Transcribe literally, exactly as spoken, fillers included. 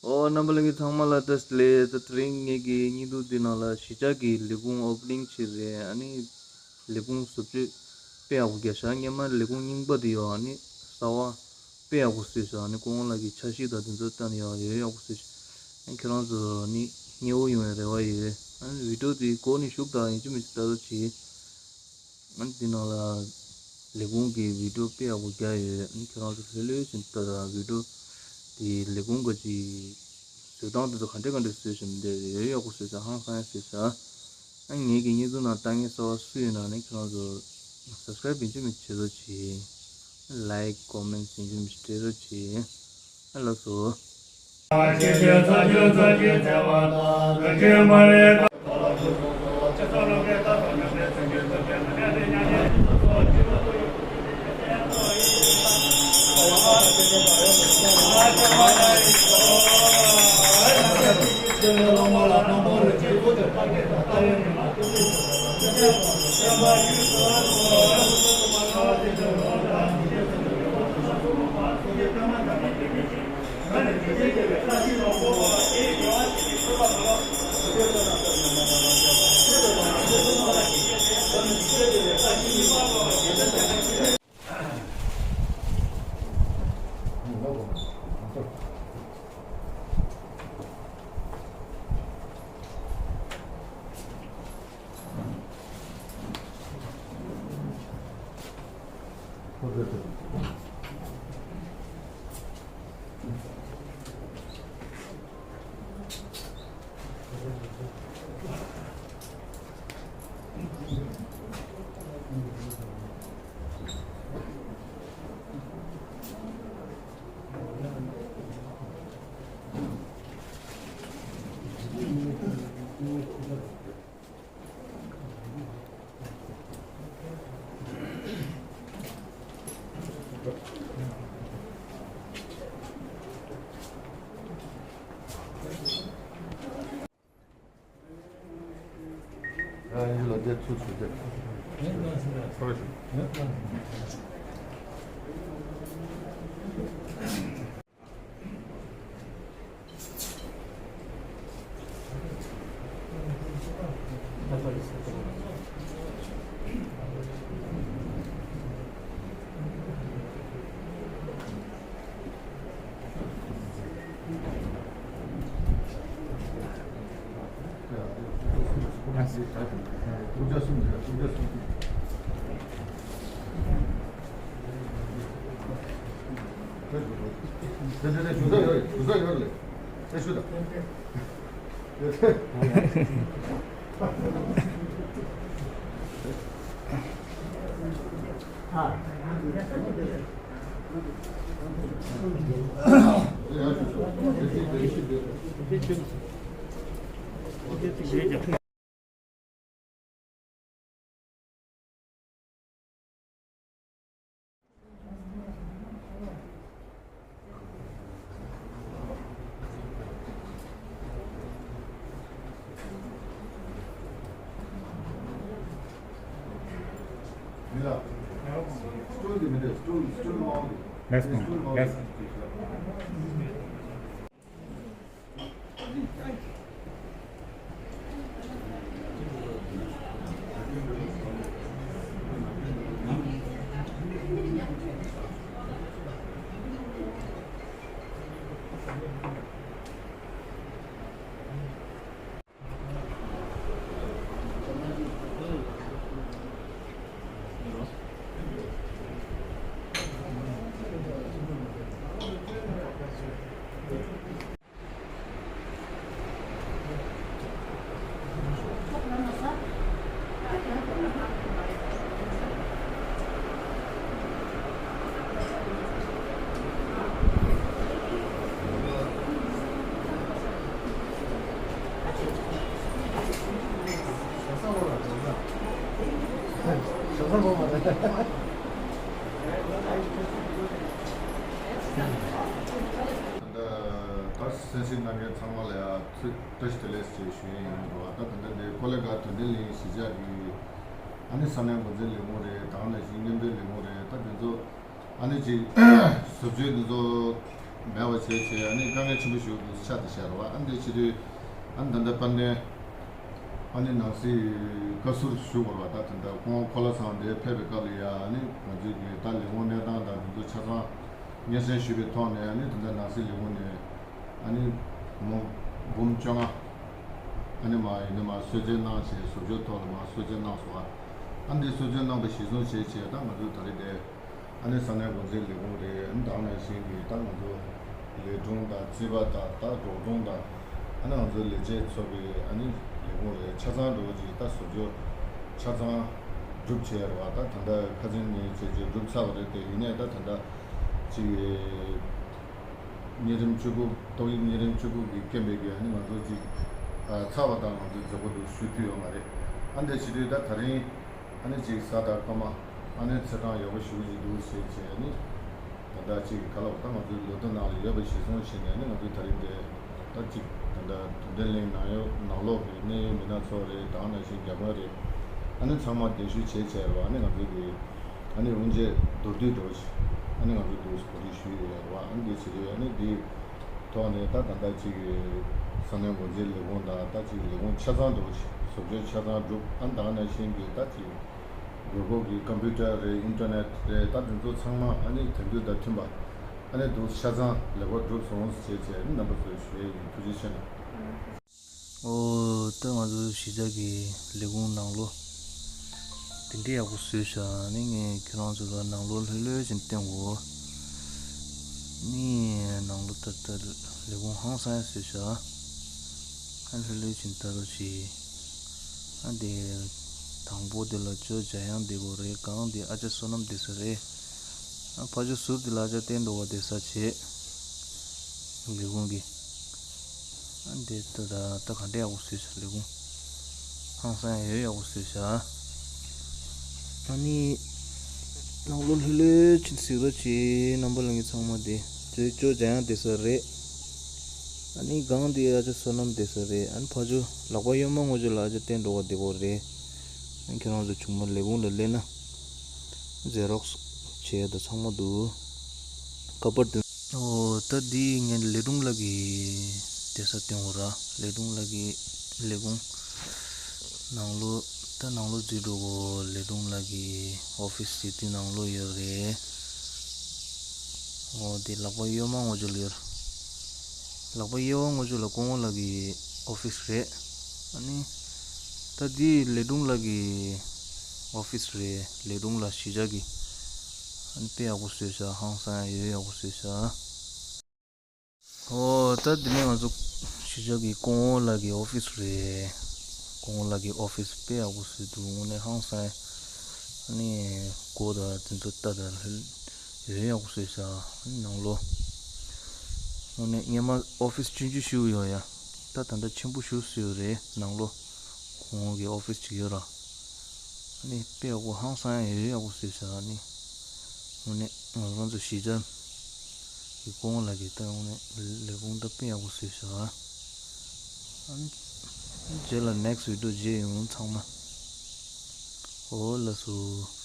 ཨོ། རྣམ་པ་ལྷན་རྒྱས་ཚང་མ་ལ་བཀྲ་ཤིས་བདེ་ལེགས། ད་དེ་རིང་ངེད་ཀྱི་བརྙན་ཐུང་འདི་ནང་ལ་གཞིས་ཆགས་ཀྱི་ལས་ཁུངས་ཨོ་པ་ནིང་བྱས་རེད། ཨ་ནི་ལས་ཁུངས་བཟོ་བཅོས་དཔེ་ཡག་པོ་རྒྱག་ཤག་སྔོན་མ་ལས་ཁུངས་རྙིང་པ་དེ་ཡོད། ཨ་ནི་གསར་པ་དཔེ་ཡག་པོ་བཟོས་ཤག་ཨ་ནི་སྐུ་ངོ་ལགས་ཀྱི་འཆར་གཞི་དང་དེ་ཚོ་ལྟ་ནས་ཡག་ཡོད། ཡག་པོ་བཟོས་ཤག་ཨ་ནི་ཁྱེད་རང་ཚོ་ནི་མཉེས་པོ་ཡོང་བའི་རེ་བ་ཡོད། ཨ་ནི་བི་ཌིའོ་དེ་འགོ་ནས་གཞུག་དང་ཡིན་གཅིག་མིན་གཅིག་ལྟ་རོགས་གྱིས། ཨ་ནི་འདི་ནང་ལ་ལས་ཁུངས་ཀྱི་བི་ཌིའོ་དཔེ་ཡག་པོ་རྒྱག་ཡོད། ཨ་ནི་ཁྱེད་རང་ཚོ་ལྷོད་ལྷོད་བྱས་ལྟ་དང་། བི་ཌིའོ་དེ་ལས་ཁུངས་ག་ཅིག་བཟོ་སྟངས་དེ་ཚོ་ག་འདྲས་ག་འདྲས་བཟོས་བཞིན་འདུག་ཡག་ཡག་པོ་བཟོས་ཤག་ཧང་སང་ཡག་བཟོས་ཤག་ཨ་ནི་ངེད་ཀྱི་བརྙན་ཐུང་ནང་ལྟ་མཁན་གསར་པ་སུ་ཡོད་ན་ནི་ཁྱེད་རང་ཚོ་སབ་སི་ཀ་རེབ་ཡིན་གཅིག་མིན་གཅིག་བྱེད་རོགས་གྱིས། ལའིཀ་ཀོ་མེན་ཡིན་གཅིག་མིན་གཅིག་སྤྲད་རོགས་གྱིས། ཨ་ལགས་སོ། Next one. Next. ད་ལྟ་གསན་གཟིགས་གནང་མཁན་ཚང་མ་ལ་ཡང་ཚེ་བཀྲ་ཤིས་བདེ་ལེགས་ཞེས་ཞུ་ཡས་ཡིན་འདུག་ད་ད་ལྟ་འདི་ཀོ་ལེ་གྷལ་དོན་ལྡན་གླིང་གཞིས་ཆགས་ཀྱི་ཨ་ནི་ས་གནས་འགོ་འཛིན་ལས་ཁུངས་རེད། དེ་ནང་བཞིན་མཉམ་འབྲེལ་ལས་ཁུངས་རེད། ད་དེ་ཚོ་ཨ་ནི་ཅིག་བཟོ་བཅོས་དེ་ཚོ་ མེད་པ་བྱས་བྱས་ཨ་ནི་དཀའ་ངལ་ཆེན་པོ་ཞིག་ཏུ་ཆགས་བསྡད་བཞག་རེད་བ། ཨ་འདི་བྱེད་དུས་ཨ་ནི་ད་ལྟ་དཔལ་ལྡན་ཨ་ནི་ནང་སྲིད་བཀའ་ཟུར་ཞུ་དགོས་རེད་བ། ད་ད་ལྟ་ཁོང་གོ་ལ་ཚང་དེ་ཕེབས་པའི་སྐབས་ལ་ཡ་ཨ་ནི་ང་ཚོའི་གི་ད་ལས་ཁུངས་གནས་སྟངས་དང་དེ་ཚོ་ཆ་ཚང་སྙན་སེང་ཞུས་པའི་ཐོག་ནས་ཨ་ནི་ད་ལྟ་ནང་སྲིད་ལས་ཁུངས་ནས་ཨ་ནི་སྒོར་མོ་འབུམ་བཅོ་ལྔ་ཨ་ནི་མ་ཡིན་ན་མ་གསོལ་སྩལ་གནང་བྱས་བཟོ་བཅོས་ཐོག་ལ་མ་གསོལ་སྩལ་གནང་སོང་བ། ཨ་འདི་གསོལ་སྩལ་གནང་བ་གཞིར་བཟུང་བྱས་བྱས་ད་ང་ཚོ་ད་རེས་དེ། ཨ་ནི་ས་གནས་འགོ་འཛིན་ལས་ཁུངས་རེད། ཨ་ནི་ད་ག་ནང་བཞིན་གྱི་ད་ང་ཚོ་ལས་དྲུང་དང་རྩིས་པ་དང་ད་རོགས་དྲུང་དང་ཨ་ནི་ང་ཚོ་ལས་བྱེད་ཚོ་གི་ཨ་ནི་ལས་ཁུངས་རེད། ཆ་ཚང་འགྲོ་གི་ད་བཟོ་བཅོས་ཆ་ཚང་གྲུབ་བྱས་རེད་བ། ད་ད་ལྟ་ཁ་སང་ནས་བྱས་བྱས་གྲུབ་ཚར་བ་རེད། དེ་ཡིན་ནའི་ད་ད་ལྟ་ཅིག་གཉན་རིམས་བཅུ་དགུ་ཏོག་དབྱིབས་གཉན་རིམས་བཅུ་དགུ་གི་རྐྱེན་པས་ཀྱི་ཨ་ནི་ང་ཚོ་ཅིག་ཚར་བ་དང་ང་ཚོ་མགྱོགས་པོ་འདུག་ཞུ་ཐུབ་ཡོད་མ་རེད། ཨ་འདི་བྱེད་དུས་ད་ད་རིང་ཨ་ནི་ཅིག་གཟའ་དང་སྐར་མ་ཨ་ནི་ཚེས་གྲངས་ཡག་པོ་ཞེ་པོ་ཅིག་འདུག་ཟེར་བྱས་ཨ་ནི་ད་ལྟ་ཅིག་ག་ལ་བ་ད་ང་ཚོའི་ལོ་ཐོ་ནང་ལ་ཡོད་པ་གཞིར་བཟུང་བྱས་ནས་ཨ་ནི་ང་ཚོའི་ད་རིང་འདི་ད་ཅིག་ད་ལྟ་དུ་ལྡན་གླིང་ནང་ཡོད་ནང་ལོགས་ཀྱི་གནད་ཡོད་མི་སྣ་ཚོ་རེད། ད་ག་ནང་བཞིན་རྒྱ་དཔོན་རེད། ཨ་ནི་ཚང་མ་གདན་ཞུ་བྱས་བྱས་རེད་བ། ཨ་ནི་ང་ཚོའི་གི་ཨ་ནི་དབུ་འབྱེད་མདོར་བསྡུས་འདྲ་བོ་ཞིག་ཨ་ནི་ང་ཚོ་འདུག་གོ་སྒྲིག་ཞུས་ཡོད་རེད་བ། ཨ་ནི་འདི་བྱེད་དུས་ཨ་ནི་འདི་ཐོག་ནས་ད་ད་ལྟ་ཅིག་ས་གནས་འགོ་འཛིན་ལས་ཁུངས་དང་ད་ཅིག་ལས་ཁུངས་ཆ་ཚང་འདྲ་བོ་ཞིག་བཟོ་བཅོས་ཆ་ཚང་གྲུབ། ཨ་ནི་ད་ག་ནང་བཞིན་གྱི་ད་ཅིག་དགོས་མཁོ་གི་ཀམ་པུ་ཊར་རེད། ཨིན་ཊར་ནེཊ་རེད། ད་དེ་ཚོ་ཚང་མ་ཨ་ནི་དེང་དུས་དང་མཐུན་པ་ཨ་ནི་འདུག་ཆ་ཚང་ལེགས་པར་གྲུབ་སོང་ཟེར་བྱས་ཨ་ནི་རྣམ་པ་ཚོར་ཞུ་ཡས་ཡིན། ཐུགས་རྗེ་ཆེ་གནང་། ཨོ། ད་ང་ཚོ་གཞིས་ཆགས་ཀྱི་ལས་ཁུངས་ནང་ལོགས་དེ་འདྲའི་ཡག་པོ་བཟོས་བཞག་ནི་ངས་ཁྱེད་རང་ཚོ་ལ་ནང་ལོགས་ལྷོད་ལྷོད་བྱས་སྟོན་གོ་ནི་ནང་ལོགས་ད་ལྟ་ལས་ཁུངས་ཧང་སང་ཡག་བཟོས་བཞག་ཨ་ལྷོད་ལྷོད་བྱས་ལྟ་རོགས་བྱེད། ཨ་དེ་དང་པོ་དེ་ལ་ཇོ་འཇམ་དབྱངས་བསྡད་དགོས་རེད། སྒང་དེ་ཨ་ཅག་བསོད་ནམས་བསྡད་ས་རེད། ཨ་ཕར་ཕྱོགས་ཟུར་དེ་ལ་ཨ་ཅག་བསྟན་འགྲོ་བ་བསྡད་ས་བྱས། ལས་ཁུངས་ཀྱི། ཨ་འདི་ད་ད་ད་ག་འདྲ་ཡག་པོ་བཟོས་ཤག་ལས་ཁུངས། ཧང་སང་ཡང་ཡོད་ཡག་པོ་བཟོས་ཤག་ཨ་ནི། ནང་ལོགས་ལྷོད་ལྷོད་ཕྱིན་གཟིགས་རོགས་གྱིས། རྣམ་པ་ལྷན་རྒྱས་ཚང་མ་དེ། ཇོ་ཇོ་འཇམ་དབྱངས་བསྡད་ས་རེད། ཨ་ནི་སྒང་དེ་ཨ་ཅག་བསོད་ནམས་བསྡད་ས་རེད། ཨ་ནི་ཕར་ཕྱོགས་ལག་པ་གཡོན་མ་ངོས་ཕྱོགས་ལ་ཨ་ཅག་བསྟན་འགྲོ་བ་བསྡད་ཡོད་རེད། ཨ་ནི་ཁྱེད་རང་ཚོ་ཆུང་མ་ལས་ཁུངས་ལ་སླེབས་ན། ཛེ་རོགས་བྱས་ད་ཚང་མ་འདུག་ཁ་པར་དེ། ཨོ་ད་འདི་ངས་ལས་དྲུང་ལགས་ཀྱི་བསྡད་ས་སྟོན་གོ་ར། ལས་དྲུང་ལགས་ཀྱི་ལས་ཁུངས་ནང་ལོགས་ད་ནང་ལོགས་འཛུལ་འགྲོ་གོ་ལས་དྲུང་ལགས་ཀྱི་ཨོ་ཕིས་དེ་དུས་ནང་ལོགས་ཡོད་རེད། ཨོ་དེ་ལག་པ་གཡོན་མ་ངོས་ཕྱོགས་ལ་ཡོད། ལག་པ་གཡས་པ་ངོས་ཕྱོགས་ལ་སྐུ་ངོ་ལགས་ཀྱི་ཨོ་ཕིས་རེད། ཨ་ནི། ད་འདི་ལས་དྲུང་ལགས་ཀྱི་ཨོ་ཕིས་རེད། ལས་དྲུང་ལགས་གཞིས་ཆགས་ཀྱི། ཨ་ནི་དཔེ་ཡག་པོ་བཟོས་ཤག་ཧང་སང་ཡང་ཡོད་ཡག་པོ་བཟོས་ཤག་ཨོ་ད་འདི་ནས་ང་ཚོ་གཞིས་ཆགས་ཀྱི་སྐུ་ངོ་ལགས་ཀྱི་ཨོ་ཕིས་རེད། སྐུ་ངོ་ལགས་ཀྱི་ཨོ་ཕིས་དཔེ་ཡག་པོ་བཟོས་འདུག་དངོས་གནས་ཧང་སང་། ཨ་ནི་སྒོ་དང་དེ་ཚོ་ལྟ་དང་ལྷོད་ཡོད་ཡག་པོ་བཟོས་ཤག་ཨ་ནི་ནང་ལོགས། དངོས་གནས་སྔོན་མ་ཨོ་ཕིས་ཆུང་ཆུང་ཞིག་ཡོད་ཡ། ད་ད་ལྟ་ཆེན་པོ་ཞིག་བཟོས་རེད་ནང་ལོགས། ཁོང་གི་ཨོ་ཕིས་ཅིག་ཡོད་ར། ཨ་ནི་དཔེ་ཡག་པོ་ཧང་སང་ཡང་ཡོད་ཡག་པོ་བཟོས་ཤག་ཨ་ནི། དངོས་གནས་ང་རང་ཚོ་གཞིས་ཆགས་ཀྱི་སྐུ་ངོ་ལགས་ཀྱིས་ད་དངོས་གནས་ལས་ཁུངས་ད་དཔེ་ཡག་པོ་བཟོས་ཤག་ཨ་ནི། རྗེས་ལ་ནེགསི་ཝི་ཌི་ཡོ་མཇལ་ཡོང་ཚང་མ། ཨོ་ལགས་སོ།